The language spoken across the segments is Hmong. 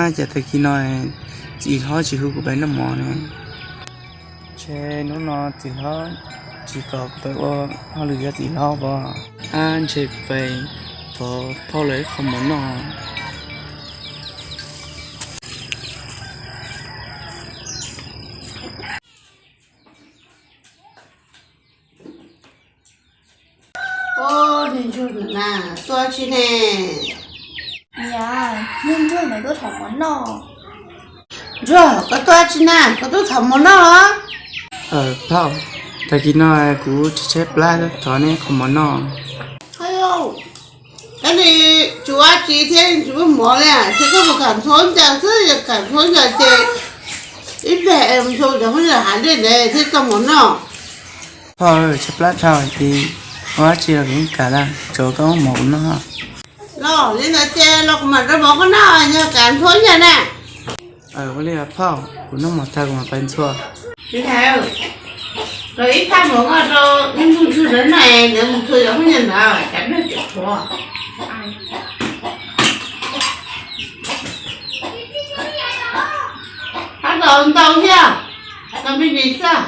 Ab, cas tag kis no txiv hlob tsis hu kuv pais noj mov ne? Ntshe hnub no txiv hlob tsis kom kuv pais ua hauj lwm yog txiv hlob pom. Ab, ntshe kuv pais thov phauj lawv ib qho mov noj. Ub, niag Ntsuag na, tuaj tsi ne? Niam, niag Ntsuag ntawd tuaj thov mov noj. Ntsuag, koj tuaj tsi na, koj tuaj thov mov noj los? Phauj, tag kis no kuv tshaib tshaib plab thov neb qho mov noj. Koj nim tsis ua tsi thiab tsis muaj mov li, ces koj mus kam ntxhua ncas xwb, kam ntxhua ncas ces ib pliag mus xyuas cov phooj ywg hav dej ntawd thiaj tau mov noj. Phauj, tshaib plab dhau ces ua dab tsi los kuv yeej kam, tsuav koj muab mov kuv noj. Los li ntawd ces los kuv mam rau mov koj noj, yog kam ntxhua ncas na. Ua li phauj, kuv noj mov tag kuv mam pais ntxhua. Tsis tas, los ib thaj mov noj rau ib ntug ntxhw sawv na, ntawd mus ntxhua cov phooj ywg ntawd cas dej tseem qhuav. Hab tau ntau thiab, tau me ntsis xwb.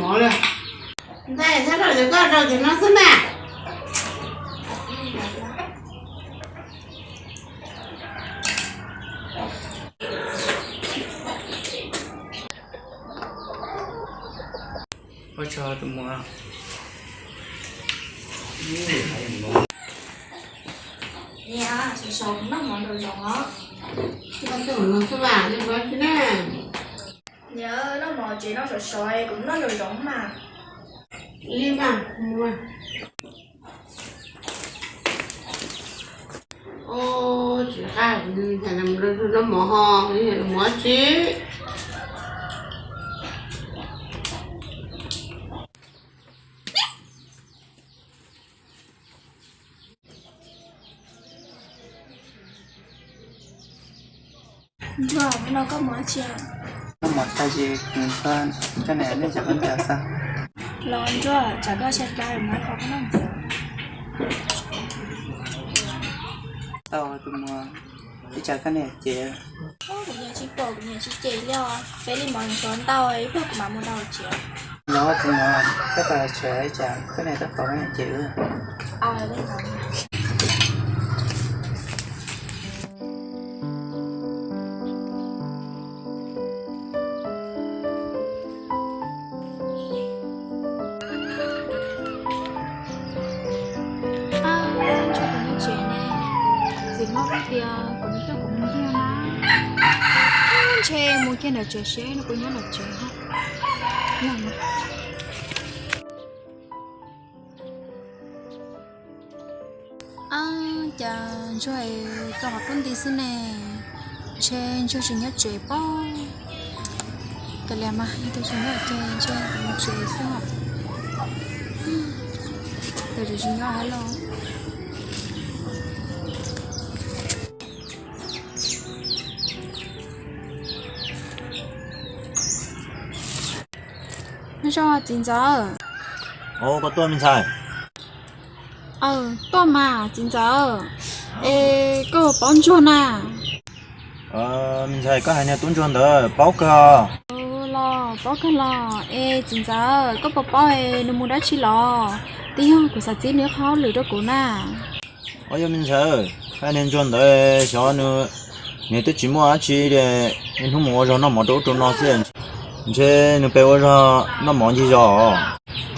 Mov li ntawd, thab rau cov koj rau cov no xwb na. Ua tsaug tus muam. Niam, sov sov noj mov nraum zoov os. Niam, noj mov tsev no sov sov, kuv noj nraum zoov mas. Li mas, mus. Tsis qab, noj mov ho, mus tsi. Ntsuag, no koj mus tsi? Koj mus tag ces kuv mus txog, koj niam nej cov khaub ncaws xwb. Los Ntsuag, tsam koj tshaib plab mas koj noj ntxiv. Tau tus muam, ib tsam koj niam cem. Kuv niam tsis pom, kuv niam tsis cem li os. Peb li mov nws tau ntau, ib pliag kuv mam mus rau tsev. Nyob tus muam, koj tau tshuav ib tsam koj niam tab tom cem. Ntsuag, kuv nyob tsev ne, txiv hlob kuj tias kuv nyob coj kuv mus ntiag na. Ntshe mus kiag nram tsev seb no, kuv nyob nram tsev. Ab, cas Ntsuag es koj qhov pub nti xwb ne, ntshe Ntsuag tsis nyob tsev pob. Kav liam mas, yog tus tsis nyob ces ntshe kuv mus tsev xwb. Tus tsis nyob hab lauj. Nyob zoo txiv ntxawm. Koj tuaj me ntxhais. Aw, tuaj mas txiv ntxawm. Es koj paub Ntsuag na? Me ntxhais, koj hais niag tub Ntsuag ntawd paub kawg. Los paub kawg los. Es txiv ntxawm, koj puas paub nws mus dab tsi los? Twb yog kuv xav txib nws ib qho hauj lwm rau kuv na. Au, yog me ntxhais, hais niag Ntsuag ntawd xyov nws, nws twb tsis muaj dab tsi li, niaj hnub mus ua zog noj mov rau ub rau no xwb. Ntshe nws pem ua zog noj mov ncig zos.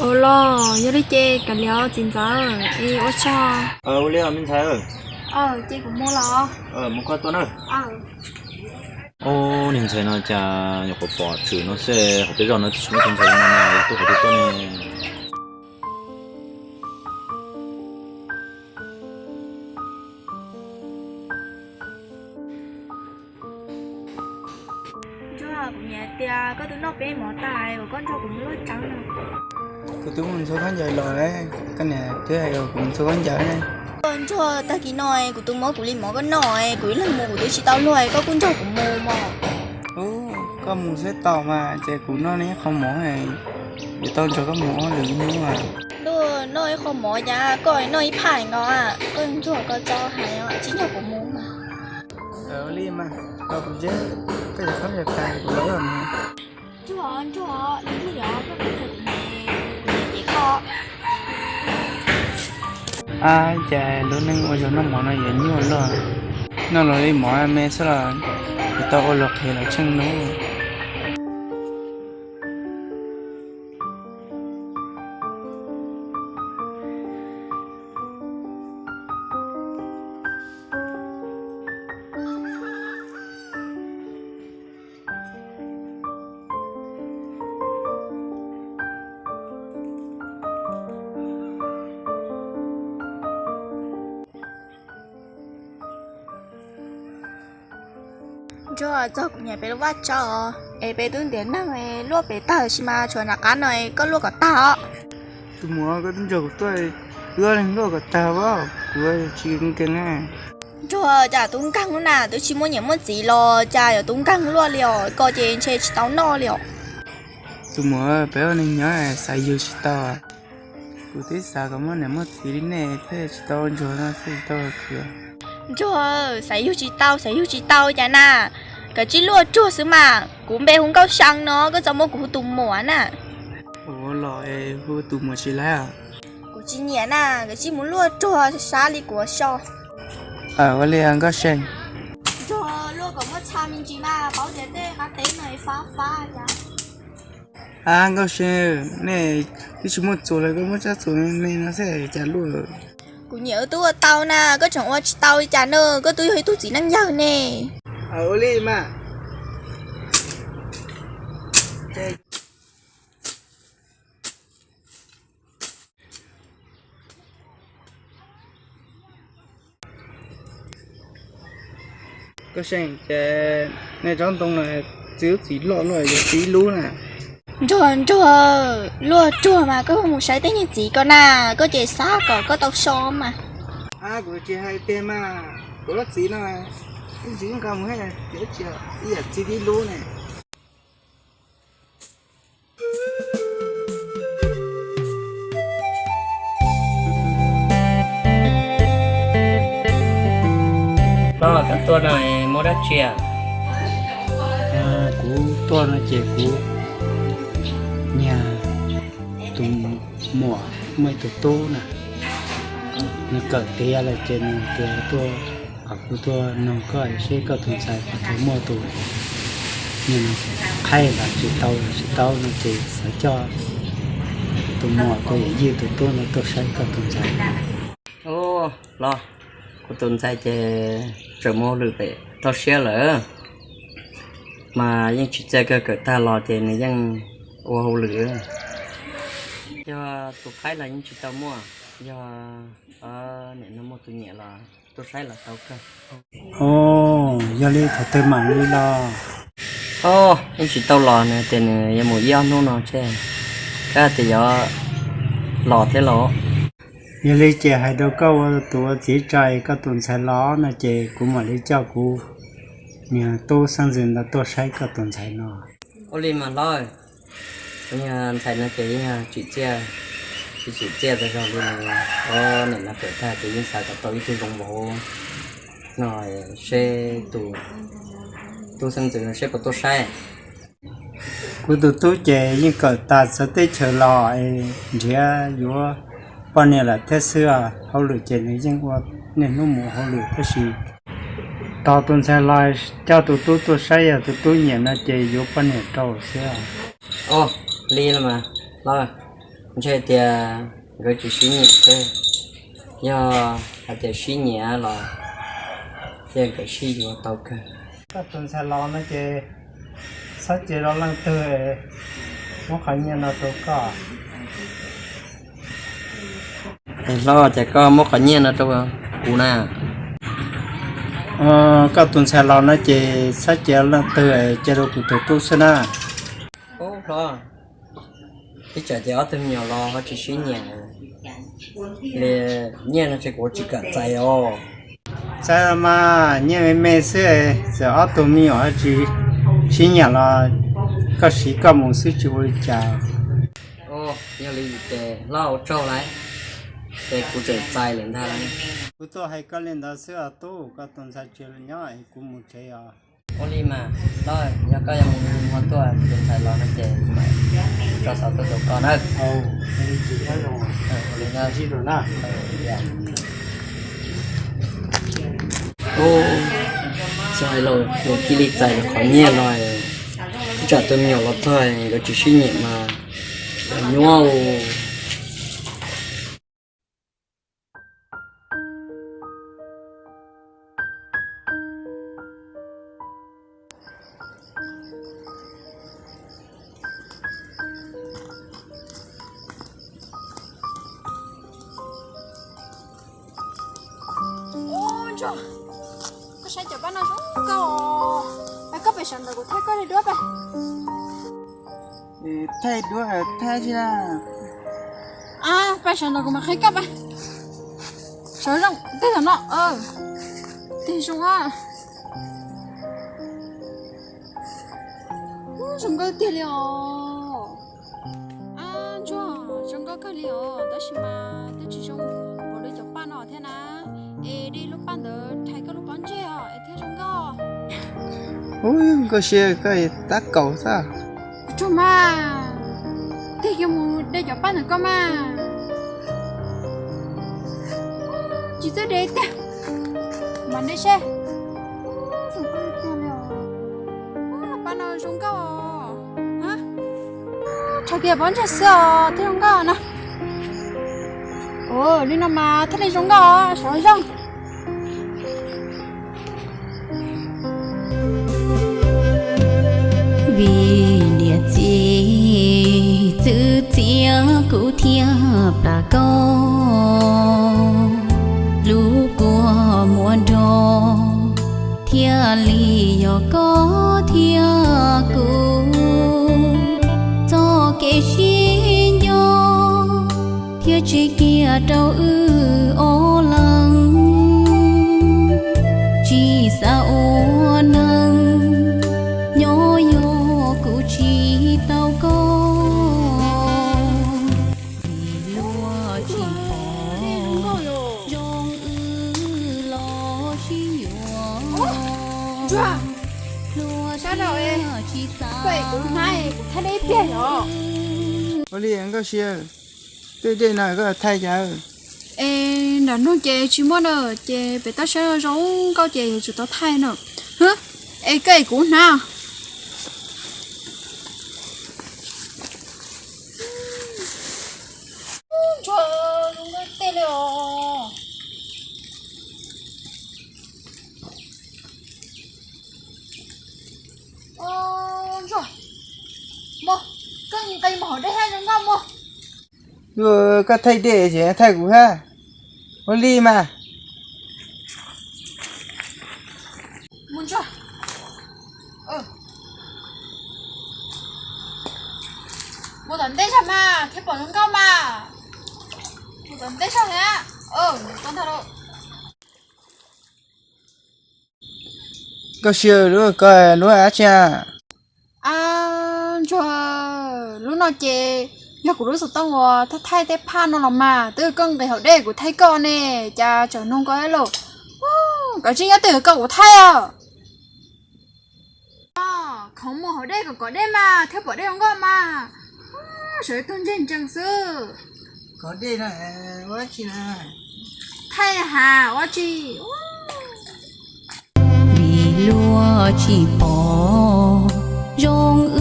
Ua los yog li ces kav liam txiv ntxawm, es ua tsaug. Ua li me ntxhais. Ces kuv mus los. Mus koj tuaj na. Ub, niag ntxhais no cas nyuam qhuav pom tshwm no xwb, hauv peb zos no twb tsis muaj tus ntxhais no na, yog tuaj qhov twg tuaj ne? Ntsuag, kuv niam tias koj twb noj peb mov tas uas koj nrog kuv mus luaj tsev no. Kuv twb mus ntxhua khaub ncaws los, koj niam twb hais kom kuv mus ntxhua khaub ncaws ne. Ntsuag, tag kis no kuv tus muam kuv li mov koj noj, kuv ib leeg mus kuv twb tsis tau luag, koj kuj nrog kuv mus mog. Ub, koj mus xwb tau mas, ces kuv noj ib qho mov, yuav tau nrog koj mus ua hauj lwm ib hnub. Ntuj, noj ib qho mov cas koj noj ib phaj nkaus, koj Ntsuag koj txhob hais, tsis nrog kuv mus mas. Ua li mas, los kuv zeb, koj cov khoom tas kuv los mus. Ntsuag, ntsuag, ib pliag koj tuaj, kuv niam ces koj. Ab, cas lub neej ua zog noj mov no yuav nyuaj luaj, noj los li mov me xwb los yuav tau ua luag qhev los tsheej hnub. Ntsuag, txog kuv niam pem lub vaj tsev es peb twb ntiav neeg luaj pem tag, tab sis mas tshuav nram qab no es koj luaj kom tag os. Tus muam, koj twb nrog kuv tuaj, wb ob leeg luaj kom tag as, kuv tsis nkees na. Ntsuag, cas tub nkeeg na, twb tsis muaj niam muaj txiv los cas yuav tub nkeeg luaj li os, koj ces ntshe tsis tau noj li os. Tus muam, peb ua neeg nyob xav yug tsis tau. Kuv twb xav kom muaj niam muaj txiv li nej thiaj tsis tau ua ntsuag no thiaj tsis tau khwv. Ntsuag, xav yug tsis tau, xav yug tsis tau cas na, koj cia li luaj ruag xwb mas. Kuv npe hu Nkauj See no, koj txhob muab kuv hu tus muam na. Ua los es hu tus muam tsis laib? Kuv tsis nyiam na, koj cia li mus luaj ruag sab li kuv so. Ua li Nkauj See. Ntsuag, luaj kom muaj txha me ntsis mas, paub tias tej qab teb no fab fab cas. Ab Nkauj See, nej twb tsis muaj txuas los koj muab tsab txuas me me no xwb cas luaj. Kuv niam wb twb ua tau na, koj tseem ua tsis tau li cas na, koj twb yog ib tug txiv neej yawg ne. Ua li mas. Nkauj See, ces nej tsob ntoo no txiv loj loj yuav txiv lub na. Ntsuag, ntsuag, luaj ruag mas koj mus saib tej niag txiv ko na, koj ces xav kom koj tau so mas. Kuv tsis hais tiag mas, kuv lub txiv no ib ntsis nqa mus, ib yam txiv tib lub ne. Koj tuaj no muaj dab tsi? Kuv tuaj no ces kuv nyiag tus muam, muaj ib tug tub na, nws kawm tiav lawm ces nws tias tuaj kom kuv tuaj noog koj seb koj tus ntxhais puas tau muaj tus, nws qhaib los tsis tau los tsis tau no ces xav coj tus muam kuv yawm yij tus tub no tuaj saib koj tus ntxhais. Los, kuv tus ntxhais ces tseem mus hauj lwm pem toj siab lawm, mas yeej tsis txia kawg, kawm tag los ces nws yeej ua hauj lwm. Yog tus qhaib los yeej tsis tau muaj, yog nim no muaj tus nyiam los tuaj saib los tau kawg. Yog li thaum twg mam li los? Yeej tsis tau los, nws tias nws yuav mus ib ob hnub no thiab, kab tias yuav los thiab los. Yog li ces hais rau koj ua tus ua txiv tso, koj tus ntxhais los no ces kuv mam li coj kuv niag tub xeeb ntxwv ntawd tuaj saib koj tus ntxhais no. Ua li mas hlob, kuv niag ntxhais no ces yeej yog tsim txiaj, tsis tsim txiaj tas zog li no. Nim no kawm tag ces yeej xav kom tau ib tug zoo vauv no, seb tus tub xeeb ntxwv no seb puas tuaj saib. Kuv tus tub ces yeej kawm tas txawv teb chaws los nrhiav yuav poj niam lawm thiab xwb. Hauj lwm ces nws yeej ua niaj hnub mus hauj lwm tab sis tos tus ntxhais los coj tus tub tuaj saib, yog tus tub nyiam no ces yuav poj niam rau xwb. Li mas, ntshe tias nkawd tsis sib nyiam xwb. Yog hais tias sib nyiam los thiaj nkawd sib yuav tau kawg. Koj tus ntxhais los no ces txhob cia rau leej twg, muab qhov nyiaj no rau koj. Es hlob, ces koj muab qhov nyiaj no rau kuv na. Koj tus ntxhais los no ces txhob cia leej twg, cia rau kuv tus tub xwb na. Ub hlob, ib tsam ces ob tug me nyuam los ho tsis sib nyiam li, nyiaj no ces kuv tsis kam txais os. Txais los mas, nyiaj me me xwb, txawm ob tug me nyuam ho tsis sib nyiam los koj siv koj mus xwb tsis ua li cas. Yog li ces hlob ua tsaug lauj. Ces kuv txawm txais lawm ntag. Kuv tuaj hais koj li ntawd xwb os tub, koj tus ntxhais tsis nyob es kuv mus tsev os. Ua li mas, yog koj yuav mus ho tuaj tus ntxhais los no ces tso xov tuaj rau koj na. Txog hais los cia li txais qhov nyiaj no, ib tsam tus me nyuam los txog nkawd tsis sib nyiam mas nyuaj. Ntsuag, koj saib cov paj no zoo nkauj os. Koj pem sawv ntawm kuv thaij koj li duab pem. Thaij duab thaij tsis na. Peb sawv ntawm kuv mam qhib koj peb. Sawv zoo tej thaum no. Tig zoo a. Zoo nkauj tiag li os. Ntsuag, zoo nkauj kawg li os, tab sis mas twb tsis zoo npaum li cov paj no thiab na. Es de lub paj ntawd rhais koj lub pob ntseg os es thiaj zoo nkauj. Ub, Nkauj Siab, koj tab kaum xwb. Tsuag mas, tig kiag mus de cov paj ntawd koj mas. Tsis txawj de tiag. Mas nej seb. Zoo nkauj tiag li os. Lub paj no zoo nkauj os. Rhais kiag pob ntseg xwb os thiaj zoo nkauj na. Ua li no mas thiaj li zoo nkauj os, sov zoo. Vim niam txiv txwv txiav kuv thiab plam koj, lub kua muag nrog thiaj li yog koj thiab kuv. Txoj kev sib nco thiaj tseem kiag rau wb ob leeg. Tsis xav ua neeg nyob yog kuv tsis tau koj, vim luag tsis pom zoo wb los sib yuav. Luag thiaj tsis xav pub wb ua li Nkauj Siab, tej dej no koj thaij cas? Es nram no ces tsis muaj na, ces pem tab sia zoo nkauj ces yuav tsum tau thaij na. Es koj es kuv hnav. Ntsuag, zoo nkauj tiag li os. Ntsuag, mus, koj nqis mus hauv dej thiab zoo nkauj mus. Koj thaij dej ces thaij kuv thiab. Ua li mas. Mus Ntsuag. Mus tom ntej zog mas thiaj pom zoo nkauj mas. Mus tom ntej zog thiab. Nkauj Siab, lub ko lub dab tsi a? Ntsuag, lub no ces yog kuv lub xov tooj uas thaij thaij tej phaj no los mas, twb koj nqis hauv dej kuv thaij koj ne, cas tseem nug koj thiab lauj. Koj tsis nyob twg koj kuv thaij os. Khoov mus hauv dej kom kov dej mas thiaj pom dej zoo nkauj mas. Sawv tug ntseg ntsees xwb. Kov dej no, ua tsi na? Thaij has ua tsi? Vim luag tsis pom zoo wb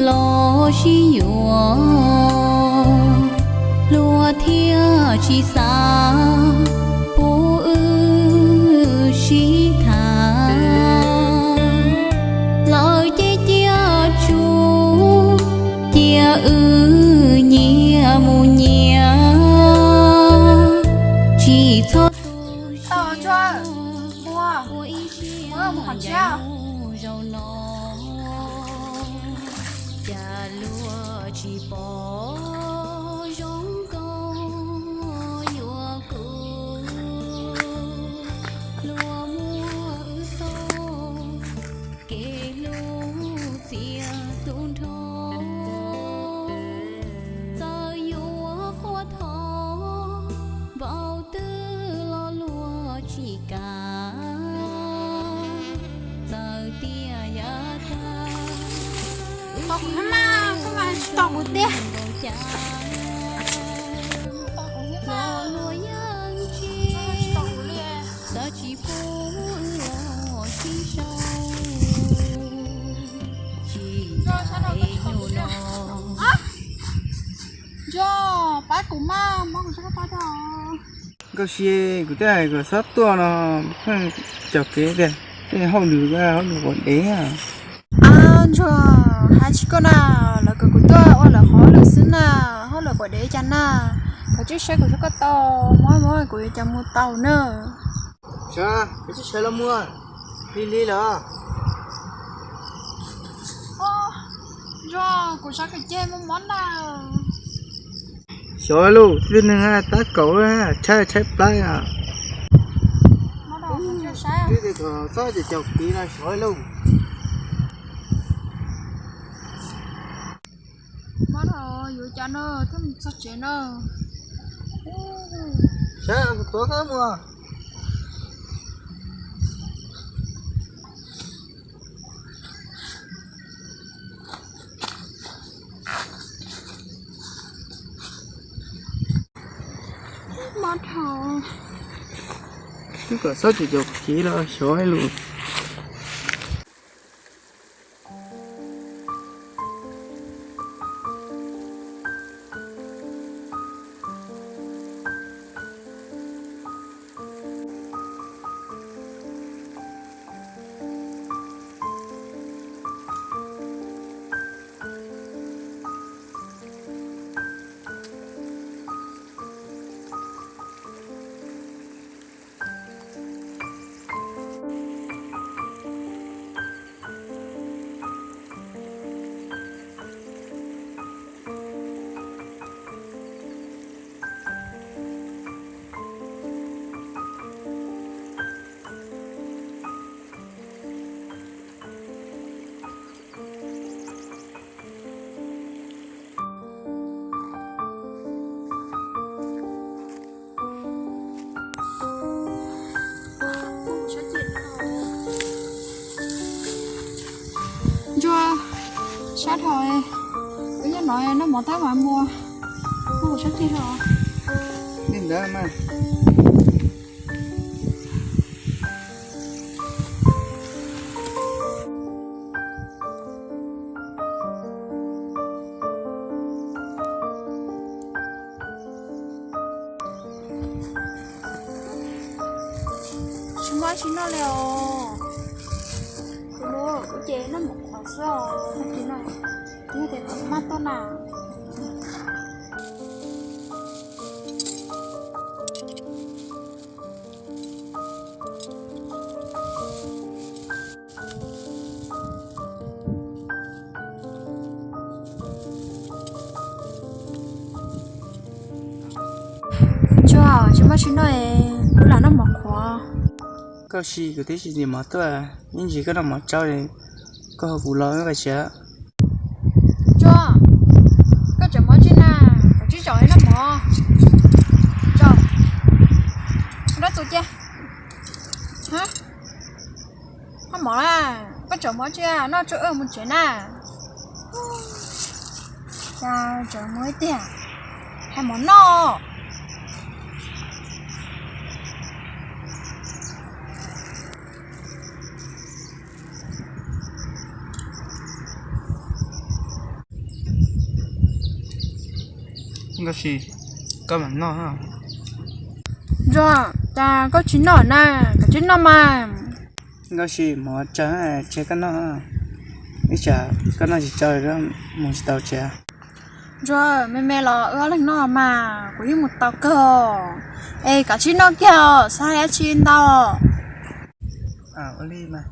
los sib yuav, luag thiaj tsis xav pub wb sib tham. Lawv ces cia tsuj, cia wb nyias mus nyias, tsis txhob tu siab ua ib siab zoo zaum no. Cas luag tsis pom zoo nkauj yuav kuv, luag muab wb txoj kev hlub txiav tu nrho. Txawm yuav qhuav thov Kuv mas, koj mas tsis tos kuv tiag. Ntsuag, pab kuv mas, muab kuv txoj koj pab tso. Nkauj Si, kuv twb hais kom txhob tuaj no, pheej caum kev tiag, tej hauj lwm, hauj lwm quav dev. Ab Ntsuag, hais tsis koj na, lawv kom kuv tuaj ua lawv qhov hauj lwm xwb na, hauj lwm quav dev cas na. Koj tsis saib kuv txoj koj tau, muab muab kuv yuav cas mus tau na. Sav, koj tsis saib los muag, lig lig lawm. Ntsuag, kuv sav kawg ceg muaj mob na. Xyov lauj, twb neeg tab kaum, tshaib tshaib plab. Twb tias kom txhob caum caum kev no xyov lauj. Mob dhau, yuav cas no, thiaj mus txog tsev no. Sav, kuv tuav koj mus. Mob dhau. Twb kom txhob caum caum kev los xyov lauj. Ntsuag, sab dhau, wb nyob no noj mov tab mas muaj, muaj kuv sab ceg dhau. Li ntawd mas. Tsis muaj tsis noj li os. Kuv lub kuv ces noj mov qhuav xwb os, tag kis no yog tias kuv maj tuaj na. Ntsuag, tsis muaj tsis noj, kuv lam noj mov qhuav. Koj sim kuv twb tsis ntim mov tuaj, ib ntsis koj noj mov tsau, koj ho kuv los wb qa siav. Ntsuag, koj tseem mov tsis na, koj tsis tsaus noj mov. Tsaus, koj dab txuas cia. Noj mov na, koj tseem mov tsis noj tso wb mus tsev na. Cas tseem mus ib tiag, hais mov noj. Nkauj Sis, koj mam noj. Ntsuag, cas koj tsis noj na, koj tsis noj mas. Nkauj Sis, mov tsawg tseg koj noj, ib tsam koj noj tsis tsau mus tsis tau tsev. Ntsuag, me me los wb ob leeg noj mas, kuv yeej mus tau kawg. Es koj tsis noj kiag, xav dab tsi ntau. Ua li mas.